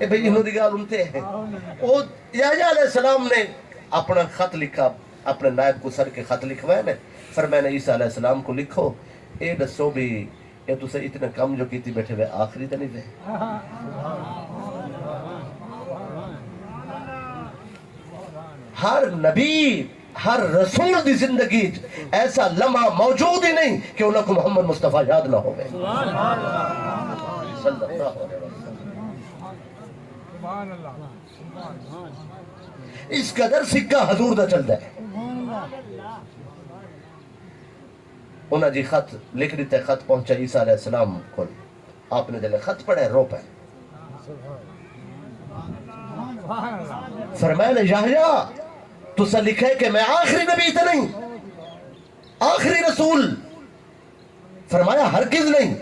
اے بھئی، انہوں دی ڳالھ انتے ہے۔ او یحییٰ علیہ السلام نے اپݨا خط لکھا، اپݨے نائب کو سݙ کے خط لکھوایا نے، فرمایا نے عیسیٰ علیہ السلام کو لکھو اے ݙسو بھی، اے تساں اتنے کم جو کیتی بیٹھے وے، آخری تے نہیں وے؟ ہر نبی، ہر رسول دی زندگی اچ ایسا لمحہ موجود ہی نہیں کہ انہاں کو محمد مصطفیٰ یاد نہ ہووے۔ صلی اللہ علیہ وسلم۔ اس قدر سکہ حضور دا چلدا ہے۔ انہاں جی خط لکھ ݙتے، خط پہنچا عیسیٰ علیہ السلام کول۔ آپ نے جلے خط پڑھے، رو پئے۔ فرمایا نے، یحییٰ، تساں لکھے کہ میں آخری نبی تے نہیں، آخری رسول؟ فرمایا، ہرگز نہیں۔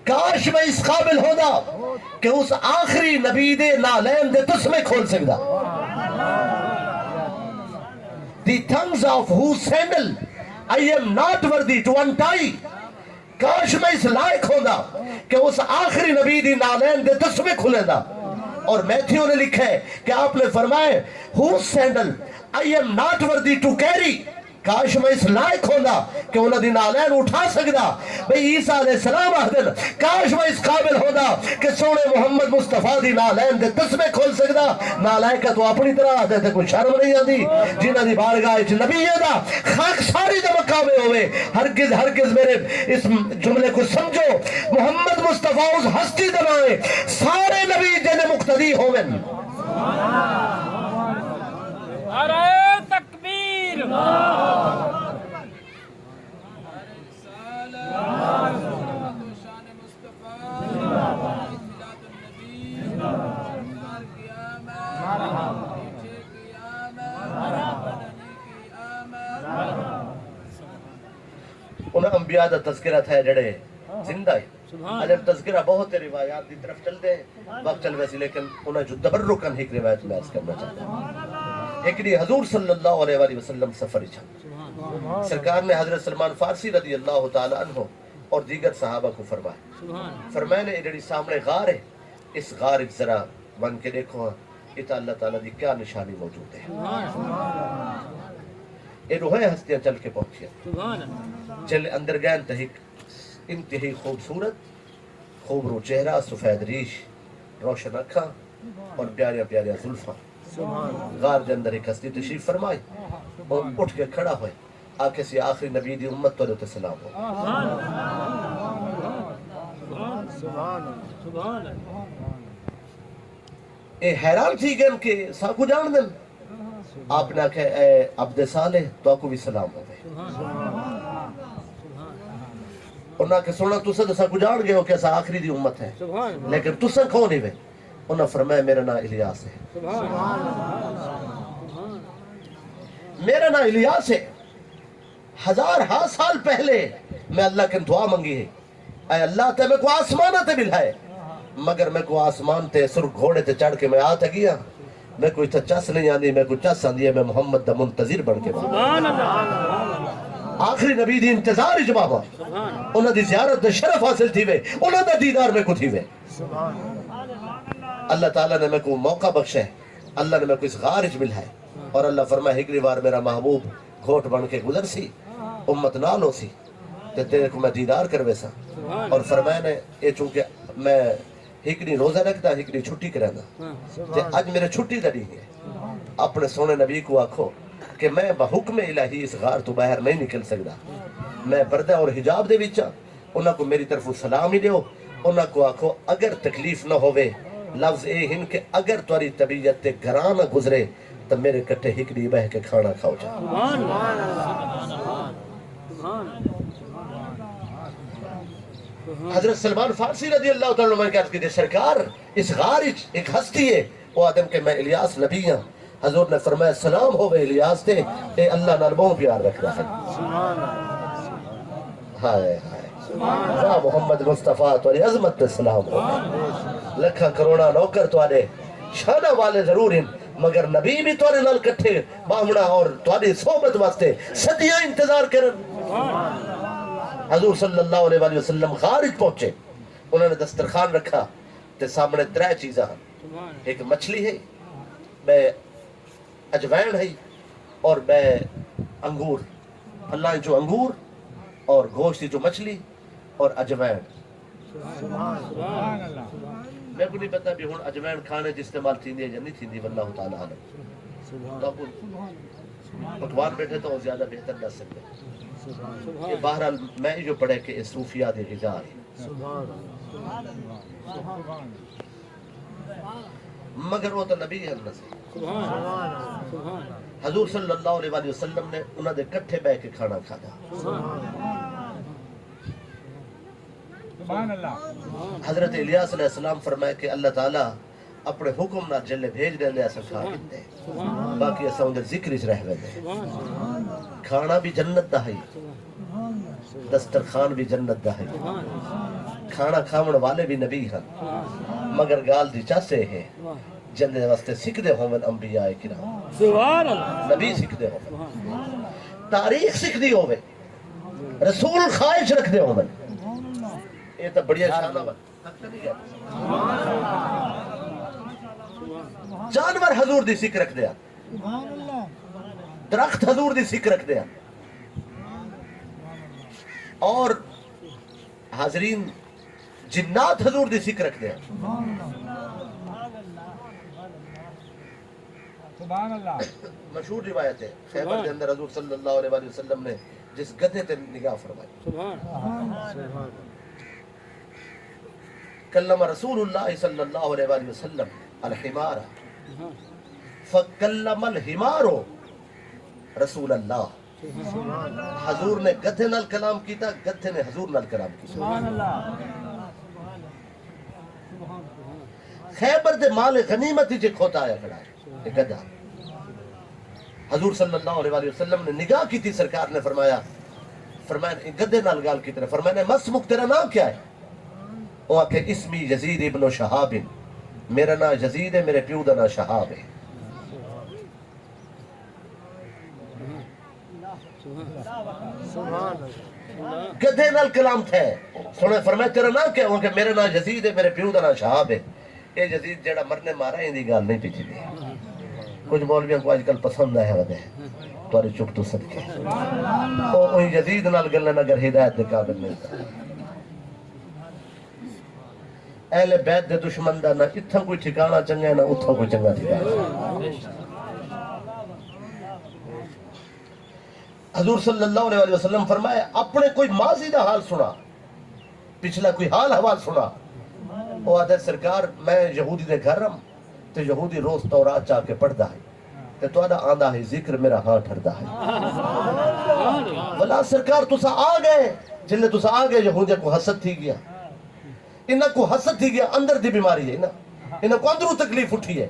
کاش میں اس قابل ہوندا کہ اس آخری نبی دے نعلین دے تسمے کھول سکدا۔ The thongs of whose sandal I am not worthy to untie۔ کاش میں اس لائق ہوندا کہ اس آخری نبی دی نعلین دے تسمے کھلیندا۔ اور میتھیو نے لکھا ہے کہ آپ نے فرمایا، whose sandal I am not worthy to carry۔ کاش میں اس لائق ہوندا کہ انہاں دی نعلین اٹھا سکدا۔ بھئی عیسیٰ علیہ السلام آہدن، کاش میں اس قابل ہوندا کہ سوہݨے محمد مصطفیٰ دی نعلین دے تسمے کھول سکدا۔ نالائقہ، تو اپݨی طرح آہدے تے کوئی شرم نہیں آندی؟ جنہاں دی بارگاہ اچ نبیاں دا خاکساری دا مقام ہووے۔ ہرگز، ہرگز میرے اس جملے کو سمجھو، محمد مصطفیٰ اس ہستی دا ناں ہے، سارے نبی جیندے مقتدی ہوون۔ نعرہ تکبیر۔ انہاں انبیاء دا تذکرہ تھیا جڑے زندہ ہے۔ سبحان۔ اڄ تذکرہ بہت ہے، روایات دی طرف چلدے ہیں، وقت چل ویسی، لیکن انہاں جو تبرکاً ہک روایت میں عرض کرنا چاہتا ہوں۔ ہک ݙینہہ حضور صلی اللہ علیہ وآلہ وسلم سفر اچ ہن۔ سبحان۔ سرکار نے حضرت سلمان فارسی رضی اللہ تعالیٰ عنہ اور دیگر صحابہ کو فرمایا۔ سبحان۔ فرمایا نے، اے جڑی سامنے غار ہے، اس غار اچ ذرا ونڄ کے ݙیکھو ہاں، اتھاں اللہ تعالیٰ دی کیا نشانی موجود ہے۔ سبحان۔ اے ݙوہیں ہستیاں چل کے پہنچیاں۔ سبحان۔ جل اندر ڳئن تے ہک انتہائی خوبصورت، خوبرو چہرہ، سفید ریش، روشن اکھاں اور پیاریاں پیاریاں زلفاں۔ سبحان۔ غار دے اندر ہک ہستی تشریف فرمائی، او اٹھ کے کھڑا ہوئے، آکھے سی، آخری نبی دی امت تہاݙے تے سلام ہو۔ سبحان۔ سبحان۔ اے حیران تھی ڳئن کہ ساکوں ڄاݨدن؟ آپ نے آکھیا، اے عبد صالح، تہاکوں وی سلام ہووے۔ انہاں آکھیا، سوہݨا، تساں تاں ساکوں ڄاݨ ڳئے ہو کہ اساں آخری دی امت ہیں، سبحان اللہ۔ لیکن تساں کون ہیوے؟ انہاں فرمایا، میرا ناں الیاس ہے۔ سبحان اللہ۔ میرا ناں الیاس ہے۔ ہزار ہا سال پہلے میں اللہ کن دعا منگی ہے، اے اللہ، تیں میکوں آسماناں تے ٻلھائے، مگر میکوں آسمان تے سرخ گھوڑے تے چڑھ کے میں آ تاں ڳیا۔ میکوں اتھاں چس نہیں آندی، میکوں چس آندی ہے میں محمد دا منتظر بݨ کے ٻہاں۔ سبحان اللہ۔ آخری نبی دی انتظار اچ ٻہاں۔ سبحان۔ انہاں دی زیارت دا شرف حاصل تھیوے، انہاں دا دیدار میکوں تھیوے۔ سبحان۔ اللہ تعالیٰ نے میکوں موقع بخشے، اللہ نے میکوں اس غار اچ ٻلھائے، اور اللہ فرمائے، ہکڑی وار میرا محبوب گھوٹ بݨ کے گزرسی، امت نال ہوسی، تے تیرے کوں میں دیدار کرویساں۔ اور فرمایا نے، اے چونکہ میں ہک ݙینہہ روزہ رکھدا، ہک ݙینہہ چھٹی کریندا، تے اڄ میرے چھٹی دا ݙینہہ ہے۔ اپݨے سوہݨے نبی کوں آکھو کہ میں بحکم الہی اس غار توں ٻاہر نہیں نکل سڳدا۔ میں پردہ اور حجاب دے وچ ہاں، انہاں کوں میری طرفوں سلام ہی ݙیو۔ انہاں کوں آکھو، اگر تکلیف نہ ہووے، لفظ اے ہن کہ اگر تہاݙی طبیعت تے گراں نہ گزرے، تاں میرے کٹھے ہک ݙینہہ ٻہہ کے کھانا کھاؤ جا۔ سبحان اللہ۔ سبحان اللہ۔ حضرت سلمان فارسی رضی اللہ تعالیٰ عنہ نے عرض کیتی، سرکار، اس غار اچ ہک ہستی ہے، او آہدن کہ میں الیاس نبی ہاں۔ حضور نے فرمایا، سلام ہووے الیاس تے، اے اللہ نال ٻہوں پیار رکھدا ہے۔ ہائے ہائے۔ واہ محمد مصطفیٰ، تہاݙی عظمت تے سلام ہووے۔ لکھاں کروڑاں نوکر تہاݙے شاناں والے ضرور ہن، مگر نبی بھی تہاݙے نال کٹھے ٻاہوݨا اور تہاݙی صحبت واسطے صدیاں انتظار کرن۔ حضور صلی اللہ علیہ وآلہ وسلم غار اچ پہنچے، انہاں نے دسترخوان رکھا تے سامݨے ترے چیزاں ہن، ہک مچھلی ہے، ٻئے اجوائن ہئی اور ٻئے انگور، پھلاں چوں انگور اور گوشت وچوں مچھلی اور اجوائن۔ میکوں نہیں پتہ بھی ہن اجوائن کھانے چ استعمال تھیندی ہے یا نہیں تھیندی، واللہ تعالی عالم۔ تہاکوں پکوان بیٹھے تو زیادہ بہتر ݙس سڳدے۔ کہ بہرحال میں ایہو پڑھے کہ اے صوفیاء دی غذا ہے۔ مگر او تاں نبی ہن نہ سی۔ حضور صلی اللہ علیہ وآلہ وسلم نے انہاں دے کٹھے ٻہہ کے کھانا کھادا۔ حضرت الیاس علیہ السلام فرمائے کہ اللہ تعالیٰ اپݨے حکم نال جلے بھیج ݙیندے اساں کھا گھندے، باقی اساں اوندے ذکر اچ رہ ویندے۔ کھانا بھی جنت دا ہئی، دسترخوان بھی جنت دا ہئی، کھانا کھاوݨ والے بھی نبی ہن، مگر ڳالھ دی چس اے ہے جیندے واسطے سکدے ہوون انبیاء کرام، سبحان اللہ۔ نبی سکدے ہوون، تاریخ سکدی ہووے، رسول خواہش رکھدے ہوون۔ اے تاں بڑیاں شاناں ون۔ جانور حضور دی سک رکھدے ہن، درخت حضور دی سک رکھدے ہن، اور حاضرین، جنات حضور دی سک رکھدے ہن۔ سبحان اللہ۔ مشہور روایت ہے، خیبر دے اندر حضور صلی اللہ علیہ وآلہ وسلم نے جس گدھے تے نگاہ فرمائی۔ سبحان۔ کلم رسول اللہ صلی اللہ علیہ وآلہ وسلم الحمار، فکلم الحمار رسول اللہ۔ حضور نے گدھے نال کلام کیتا، گدھے نے حضور نال کلام کیتا۔ سبحان اللہ۔ خیبر دے مال غنیمت وچ کھوتا آیا کھڑا ہے، اے گدھا۔ حضور صلی اللہ علیہ وآلہ وسلم نے نگاہ کیتی، سرکار نے فرمایا، فرمایا، اے گدھے نال ڳالھ کیتے نے، فرمایا، ما اسمک، تیرا نام کیا ہے؟ او آکھے، اسمی یزید ابن شہاب، میرا نام یزید ہے، میرے پیو دا نام شہاب ہے۔ گدھے نال کلام تھئے۔ سوہݨے فرمایا، تیرا نام کیا؟ اوں آکھیا، میرا نام یزید ہے، میرے پیو دا نام شہاب ہے۔ اے یزید جیڑھا مرنے مارا، ایندی ڳالھ نہیں پئی تھیندی۔ کجھ مولویاں کوں اڄ کل پسند آیا ودے، تہاݙی چپ توں صدقے۔ او ایں یزید نال ڳلن اگر ہدایت دے قابل نہیں تاں۔ اہل بیت دے دشمن دا نہ اتھاں کوئی ٹھکاݨا چنڳا ہے، نہ اتھاں کوئی چنڳا ٹھکاݨا۔ حضور صلی اللہ علیہ وآلہ وسلم فرمایا، اپݨے کوئی ماضی دا حال سݨا، پچھلا کوئی حال احوال سݨا۔ او آہدے، سرکار، میں یہودی دے گھر ہم تے یہودی روز تورات چا کے پڑھدا ہے تے تہاݙا آندا ہے ذکر، میرا ہاں ٹھردا ہے۔ ولا سرکار، تساں آ ڳئے، جلے تساں آ ڳئے، یہودیاں کوں حسد تھی ڳیا۔ انہاں کوں حسد تھی ڳیا، اندر دی بیماری ہے نا، انہاں کوں اندروں تکلیف اٹھی ہے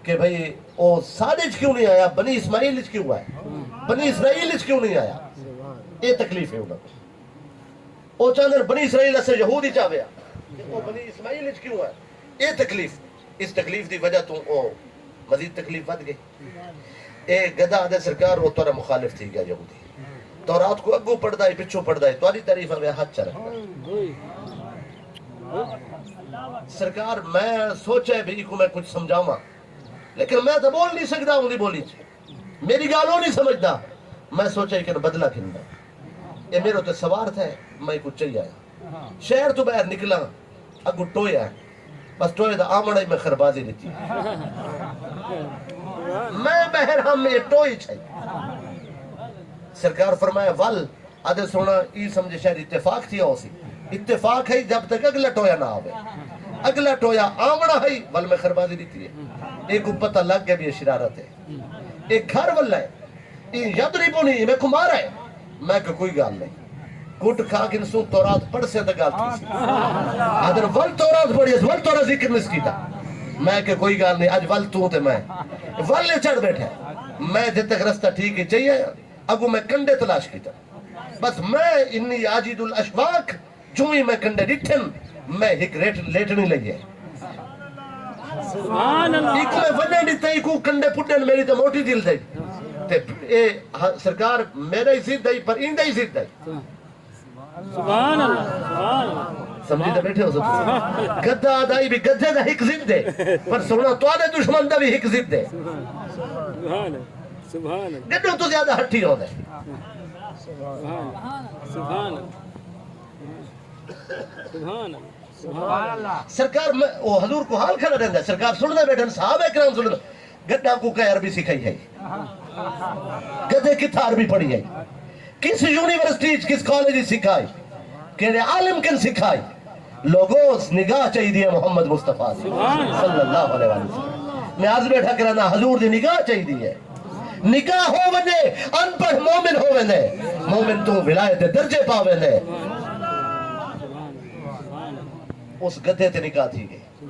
کہ بھئی، او ساݙے اچ کیوں نہیں آیا، بنی اسماعیل اچ کیوں آیا، بنی اسرائیل اچ کیوں نہیں آیا؟ اے تکلیف ہے انہاں کوں۔ او چاہندے نے بنی اسرائیل اسے یہود اچ آوے، کہ او بنی اسماعیل اچ کیوں آیا؟ اے تکلیف، اس تکلیف دی وجہ توں او مزید تکلیف ودھ ڳئی۔ اے گدھا آہدے، سرکار، او تہاݙا مخالف تھی ڳیا یہودی۔ تورات کوں اڳوں پڑھدا ہے، پچھوں پڑھدا ہے، تہاݙی تعریف آوے، ہتھ چا رکھدا ہے۔ سرکار، میں سوچے بھی ایکوں میں کچھ سمجھاواں، لیکن میں تاں ٻول نہیں سڳدا اوندی ٻولی چ۔ میری ڳالھ او نہیں سمجھدا۔ میں سوچے کہ بدلہ گھندا۔ اے میرے تے سوار تھئے، میں ایکوں چئی آیا۔ شہر توں ٻاہر نکلاں، اڳوں ٹویا ہے۔ بس ٹوئے دا آوݨ ہئی، میں خربازی ݙتی۔ میں ٻاہر ہم، اے ٹوئی چئی۔ سرکار فرمایا، ول آہدے، سوہݨا، ایں سمجھے شاید اتفاق تھیا ہوسی۔ اتفاق ہئی جب تک اڳلا ٹویا نہ آوے۔ اڳلا ٹویا آوݨا ہئی، ول میں خربازی ݙتی ہے۔ ایکوں پتہ لڳ ڳیا بھی اے شرارت ہے۔ اے گھر ولا ہے، اے یضربنی، میکوں مارا ہے۔ میں کہ کوئی ڳالھ نہیں، کٹ کھا گھنسوں، تورات پڑھسے تاں ڳالھ تھیسی۔ آہدن، ول تورات پڑھی، ول تورات ذکر نہیں کیتا۔ میں کہ کوئی ڳالھ نہیں، اڄ ول توں تے میں۔ ول اے چڑھ ٻیٹھا ہے۔ میں جتھے تک رستہ ٹھیک ہے چئی آیا، اڳوں میں کنڈے تلاش کیتا۔ بس میں انی عاجز الاشواق، جوں ہی میں کنڈے ݙٹھن، میں ہک ریٹ لیٹݨی لڳی ہے۔ سبحان اللہ۔ ایکوں میں ونڄݨ ݙتا، ایکوں کنڈے پݙن، میری تے موٹی دل دئی۔ تے اے، ہاں، سرکار، میرا ہی ضد ہے، پر ایندا ہی ضد ہے۔ سبحان اللہ، سبحان اللہ۔ سمجھی تے ٻیٹھے ہو سب؟ گدھا دا ہی بھی گدھے دا ہک ضد ہے، پر سوہݨا تہاݙے دشمن دا بھی ہک ضد ہے۔ سبحان اللہ۔ سبحان اللہ۔ گݙوں توں زیادہ ہٹھی ہوندا ہے۔ سبحان اللہ۔ سبحان اللہ۔ سبحان اللہ۔ سبحان اللہ۔ سرکار، میں، او حضور کوں حال کھڑا ݙیندا ہے، سرکار سݨدے ٻیٹھن، صحابہ کرام سݨدے۔ گݙاں کوں کئیں عربی سکھائی ہے؟ گدھے کتھاں عربی پڑھی ہے؟ کس یونیورسٹی اچ، کس کالج اچ سکھائی؟ کیڑھے عالم کن سکھائی؟ لوگو، نگاہ چاہیدی ہے محمد مصطفیٰ دی، سبحان اللہ۔ صلی اللہ علیہ وسلم۔ میں عرض ٻیٹھا کرینداں، حضور دی نگاہ چاہیدی ہے۔ نگاہ ہو ونڄے، ان پڑھ مومن ہو ویندے، مومن توں ولایت دے درجے پا ویندے۔ اس گدھے تے نگاہ تھی ڳئی۔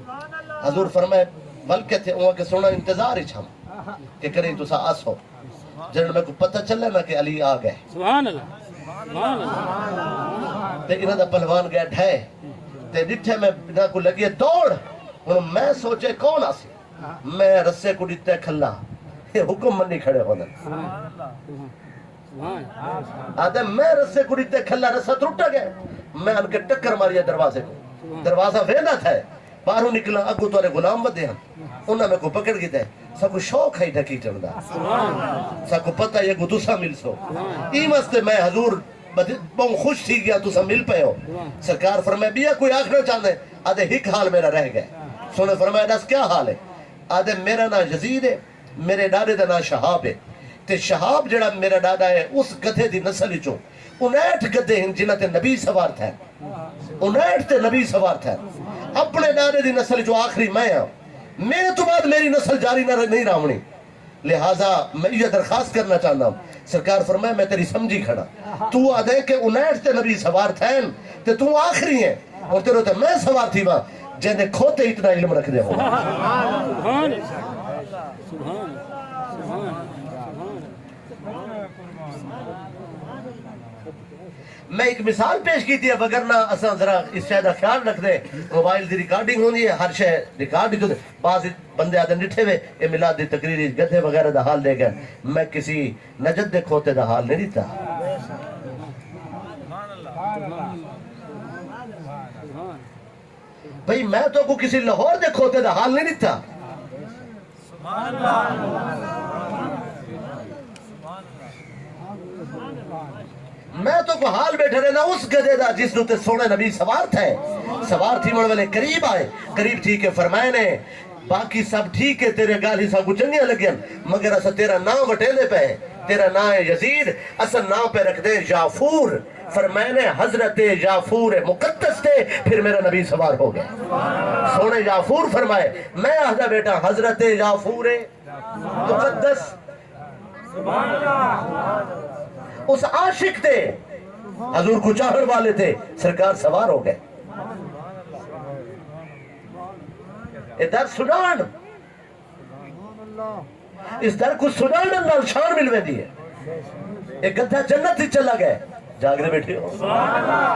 حضور فرمائے، "ول کتھے؟" اوں آکھیا، "سوہݨا، انتظار اچ ہم کہ کݙیں تساں آسو۔" جݙݨ میکوں پتہ چلے نا کہ علی آ ڳئے۔ سبحان اللہ۔ سبحان اللہ۔ تے انہاں دا پہلوان ڳیا ڈھے، تے ݙٹھے میں انہاں کوں لڳی ہے دوڑ۔ ہݨ میں سوچے کون آسی؟ میں رسے کوں ݙتے کھلا، اے حکم منی کھڑے ہوندن۔ سبحان۔ آہدے، میں رسے کوں ݙتے کھلا، رسہ ترٹ ڳئے۔ میں آن کے ٹکر ماری ہے دروازے کوں۔ دروازہ ویندا تھئے، ٻاہروں نکلاں، اڳوں تہاݙے غلام ودھے ہن۔ انہاں میکوں پکڑ گھدے۔ ساکوں شوق ہے ڈکیٹݨ دا۔ ساکوں پتہ ہے اڳوں تساں ملسو۔ ایں واسطے میں حضور بدھ-، ٻہوں خوش تھی ڳیا، تساں مل پئے ہو۔ سرکار فرمائے، "ٻیا کوئی آکھݨا چاہندے؟" آہدے، "ہک حال میرا رہ ڳئے۔" سوہݨے فرمایا، "ݙس کیا حال ہے؟" آہدے، "میرا ناں یزید ہے، میرے ݙاݙے دا ناں شہاب ہے۔ تے شہاب جیڑھا میرا ݙاݙا ہے، اس گدھے دی نسل اچوں انہٹھ گدھے ہن جنہاں تے نبی سوار تھئن۔ انہٹھ تے نبی سوار تھئن۔ اپݨے ݙاݙے دی نسل اچوں آخری میں ہاں۔ میرے توں بعد میری نسل جاری نہ رہ-، نہیں رہوݨی۔ لہذا میں ایہا درخواست کرݨا چاہنداں۔" سرکار فرمائے، "میں تیݙی سمجھی کھڑا۔ توں آہدے کہ انہٹھ تے نبی سوار تھئن تے توں آخری ہیں، اور تیݙے تے میں سوار تھیواں، جیندے کھوتے اتنا علم رکھدے ہو۔" سبحان اللہ۔ سبحان اللہ۔ سبحان اللہ۔ سبحان اللہ۔ میں ایک مثال پیش کیتی ہے، وگرنہ اساں ذرا اس شے دا خیال رکھدے۔ موبائل دی ریکارڈنگ ہوندی ہے، ہر شے ریکارڈ ہی تو بعض بندے آہدن، "ݙٹھے وے، اے میلاد دی تقریر اچ گدھے وغیرہ دا حال ݙے ڳئن۔" میں کسی نجد دے کھوتے دا حال نہیں ݙتا۔ بھئی، میں تہاکوں کسی لاہور دے کھوتے دا حال نہیں ݙتا۔ میں تہاکوں حال ٻیٹھا ݙینداں اس گدھے دا جس دے اتے سوہݨے نبی سوار تھئے۔ سوار تھیوݨ ویلے قریب آئے، قریب تھی کے فرمائے نے، "باقی سب ٹھیک ہے، تیݙیاں ڳالھیں ساکوں چنڳیاں لڳیاں، مگر اساں تیݙا ناں وٹیندے پئے ہیں۔ تیݙا ناں ہے یزید، اساں ناں پئے رکھدے ہیں یافور۔" فرمائے نے، "حضرت یافور مقدس تے پھر میرا نبی سوار ہو ڳئے۔" سوہݨے یافور فرمائے، میں آہدا ٻیٹھاں حضرت یافور مقدس، اس عاشق تے، حضور کوں چاہݨ والے تے سرکار سوار ہو ڳئے۔ اے در سݙاوݨ، اس در کوں سݙاوݨ نال شان مل ویندی ہے۔ اے گدھا جنت وچ چلا ڳئے، جاڳدے ٻیٹھے ہو۔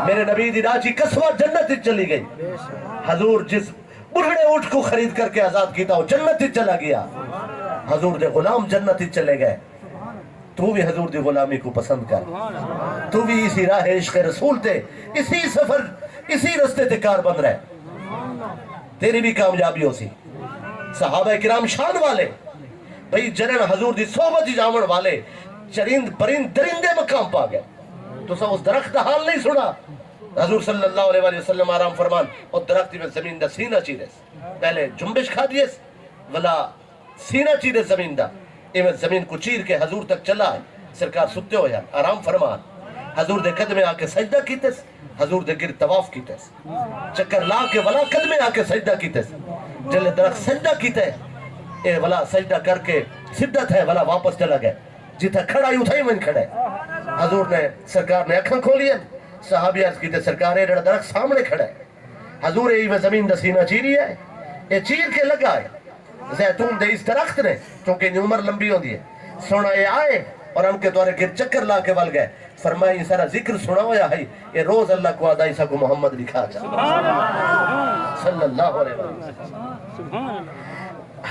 میرے نبی دی ݙاچی قصویٰ جنت وچ چلی ڳئی۔ حضور جس ٻڈھڑے اونٹ کوں خرید کر کے آزاد کیتا، او جنت وچ چلا ڳیا۔ حضور دے غلام جنت وچ چلے ڳئے۔ توں وی حضور دی غلامی کوں پسند کر۔ توں وی اسی راہ عشق رسول تے، اسی سفر، اسی رستے تے کاربند رہ۔ تیݙی وی کامیابی ہوسی۔ صحابہ کرام شان والے، بھئی، جݙݨ حضور دی صحبت وچ آوݨ والے چرند پرند درندے مقام پا ڳئے۔ تساں اس درخت دا حال نہیں سݨا۔ حضور صلی اللہ علیہ وآلہ وسلم آرام فرمان، او درخت ایویں زمین دا سینہ چیریس۔ پہلے جنبش کھادیس، ولا سینہ چیریس زمین دا، ایویں زمین کوں چیر کے حضور تک چلا آئے۔ سرکار ستے ہوئے ہن، آرام فرمان۔ حضور دے قدمے آ کے سجدہ کیتس، حضور دے گرد طواف کیتس۔ چکر لا کے ولا قدمے آ کے سجدہ کیتس۔ جلے درخت سجدہ کیتے، اے ولا سجدہ کر کے سدھا تھئے، ولا واپس چلا ڳئے۔ جتھاں کھڑا ہئی، اتھاں ہی ونڄ کھڑے۔ حضور نے، سرکار نے اکھاں کھولیاں، صحابی عرض کیتے، "سرکار، اے جیڑھا درخت سامݨے کھڑا ہے، حضور، اے ایویں زمین دا سینہ چیری ہے، اے چیر کے لڳا ہے زیتون دے اس درخت نے، کیونکہ ایندی عمر لمبی ہوندی ہے۔" سوہݨا اے آئے اور آن کے تہاݙے گرد چکر لا کے ول ڳئے۔ فرمایا، "ایں سارا ذکر سݨا ہویا ہئی، اے روز اللہ کوں آہدا ہئی، ساکوں محمد ݙکھا چا۔" صلی اللہ علیہ وسلم۔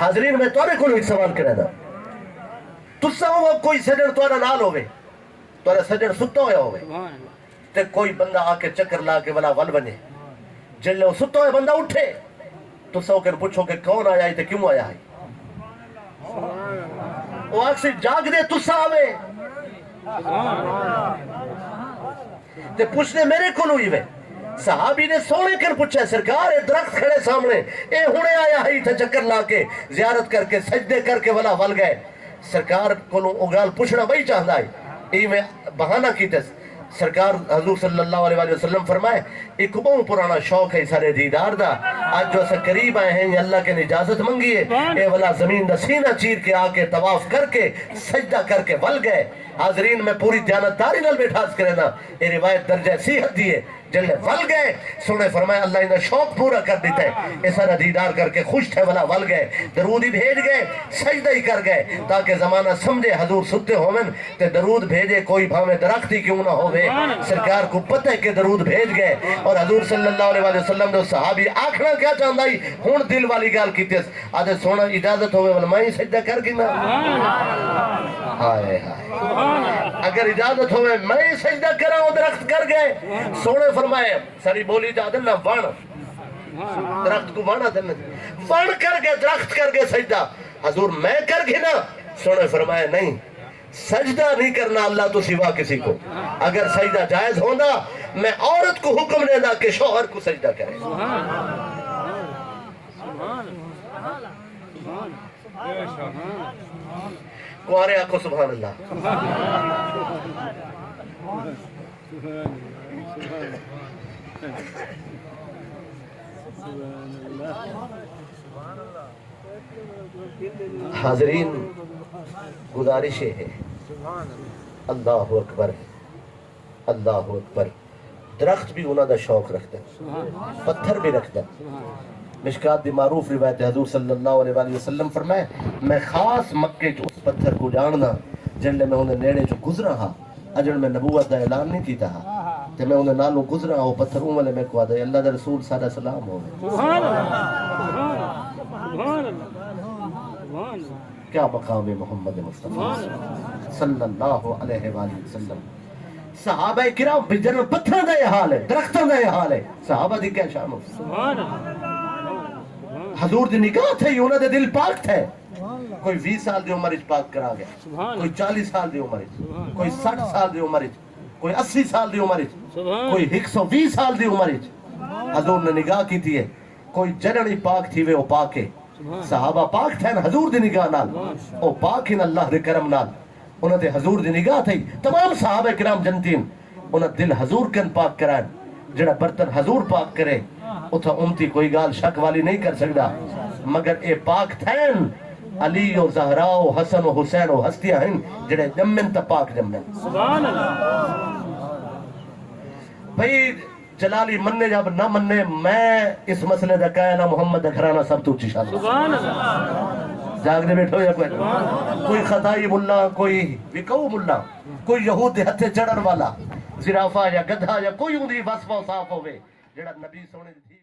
حاضرین، میں تہاݙے کولوں ہک سوال کرینداں۔ تساں ہوو، کوئی سڄݨ تہاݙا نال ہووے، تہاݙا سڄݨ ستا ہویا ہووے، تے کوئی بندہ آ کے چکر لا کے ولا ول ونڄے۔ جیڑھے او ستا ہویا بندہ اٹھے، تساں اوکوں پچھو کہ کون آیا ہے تے کیوں آیا ہے؟ او آکھسی، جاگدے تساں آوے تے پچھدے میرے کولوں ہی وے۔ صحابی نے سوہݨے کن پچھیا، سرکار، اے درخت کھڑے سامݨے، اے ہݨے آیا ہئی اتھاں چکر لا کے، زیارت کر کے، سجدے کر کے ولا ول ڳئے۔ سرکار کولوں او ڳالھ پچھݨا ٻئی چاہندا ہئی، ایویں بہانہ کیتس۔ سرکار حضور صلی اللہ علیہ وآلہ وسلم فرمائے، ہک ٻہوں پراݨا شوق ہے سارے دیدار دا۔ اڄ جو اساں قریب آئے ہیں، اللہ کن اجازت منگی ہے، اے ولا زمین دا سینہ چیر کے آ کے طواف کر کے سجدہ کر کے ول ڳئے۔ حاضرین، میں پوری دیانتداری نال ٻیٹھا عرض کرینداں، اے روایت درجہ صحت دی ہے۔ جلے ول ڳئے، سوہݨے فرمایا، اللہ ایندا شوق پورا کر ݙتا ہے۔ اے سارا دیدار کر کے خوش تھئے ولا ول ڳئے، درود ہی بھیج ڳئے، سجدہ ہی کر ڳئے، تاکہ زمانہ سمجھے حضور ستے ہوون تے درود بھیجے، کوئی بھاویں درخت ہی کیوں نہ ہووے۔ سرکار کوں پتہ ہے کہ درود بھیج ڳئے۔ اور حضور صلی اللہ علیہ وآلہ وسلم دے صحابی آکھݨا کیا چاہندا ہئی، ہݨ دل والی ڳالھ کیتس۔ آہدے، سوہݨا، اجازت ہووے ول میں ہی سجدہ کر گھناں۔ ہائے ہائے، اگر اجازت ہووے میں ہی سجدہ کراں۔ او درخت کر ڳئے۔ سوہݨے فرمائے، ساݙی ٻولی چ آہدن نا وݨ، درخت کوں وݨ آہدن نا۔ وݨ کر ڳئے، درخت کر ڳئے سجدہ۔ حضور، میں کر گھناں؟ سوہݨے فرمایا، نہیں، سجدہ نہیں کرنا اللہ تو سوا کسی کو۔ اگر سجدہ جائز ہوندا، میں عورت کو حکم ݙیندا کہ شوہر کو سجدہ کرے۔ کنوارے آکھو، سبحان اللہ۔ حاضرین، گزارش ہے، اللہ اکبر، اللہ اکبر۔ درخت بھی انہاں دا شوق رکھدن، پتھر بھی رکھدن۔ مشکات دی معروف روایت ہے، حضور صلی اللہ علیہ وآلہ وسلم فرمائے، میں خاص مکے چ اس پتھر کو ڄاݨدا، جنہلے میں اوندے نیڑے چوں گزرا ہا، اجݨ میں نبوت دا اعلان نہیں کیتا ہا، تے میں اوندے نالوں گزرا ہا، او پتھر اوں ویلے میکوں آہدا، اے اللہ دے رسول، ساݙا سلام ہووے۔ سبحان اللہ، سبحان اللہ، سبحان اللہ، سبحان اللہ۔ کیا مقام ہے محمد مصطفیٰ صلی اللہ علیہ وآلہ وسلم۔ صحابہ کرام بھی جنہاں پتھراں دا اے حال ہے، درختاں دا اے حال ہے، صحابہ دی کیا شان ہو؟ سبحان اللہ۔ حضور دی نگاہ تھئی، انہاں دے دل پاک تھئے۔ کوئی ویہہ سال دی عمر اچ پاک کرا ڳئے، سبحان کوئی اللہ۔ چالیہہ سال دی عمر اچ، سبحان کوئی سٹھ سال دی عمر اچ، کوئی اسی سال دی عمر اچ، سبحان کوئی ہک سو ویہہ سال دی عمر اچ۔ حضور نے نگاہ کیتی ہے، کوئی جݙݨ ہی پاک تھیوے، او پاک ہے۔ صحابہ پاک تھئن حضور دی نگاہ نال، او پاک ہن اللہ دے کرم نال۔ انہاں تے حضور دی نگاہ تھئی، تمام صحابہ کرام جنتی ہن۔ انہاں دل حضور کن پاک کرائن۔ جیڑھا برتن حضور پاک کرے، اتھاں امتی کوئی ڳالھ شک والی نہیں کر سڳدا۔ مگر اے پاک تھئن علی و زہرا و حسن و حسین، او ہستیاں ہن جیڑھے ڄمن تاں پاک ڄمن۔ سبحان اللہ۔ بھئی، جلالی منے یا نہ منے، میں اس مسئلے دا کائن ہاں، محمد دا گھرانہ سب توں اچی شان۔ سبحان اللہ۔ جاڳدے ٻیٹھو یا کوئی؟ کوئی خطائی ملا، کوئی وکاؤ ملا، کوئی یہود دے ہتھے چڑھݨ والا، زرافہ یا گدھا یا کوئی اوندی وصف اوصاف ہووے، جیڑھا نبی سوہݨے دی دھی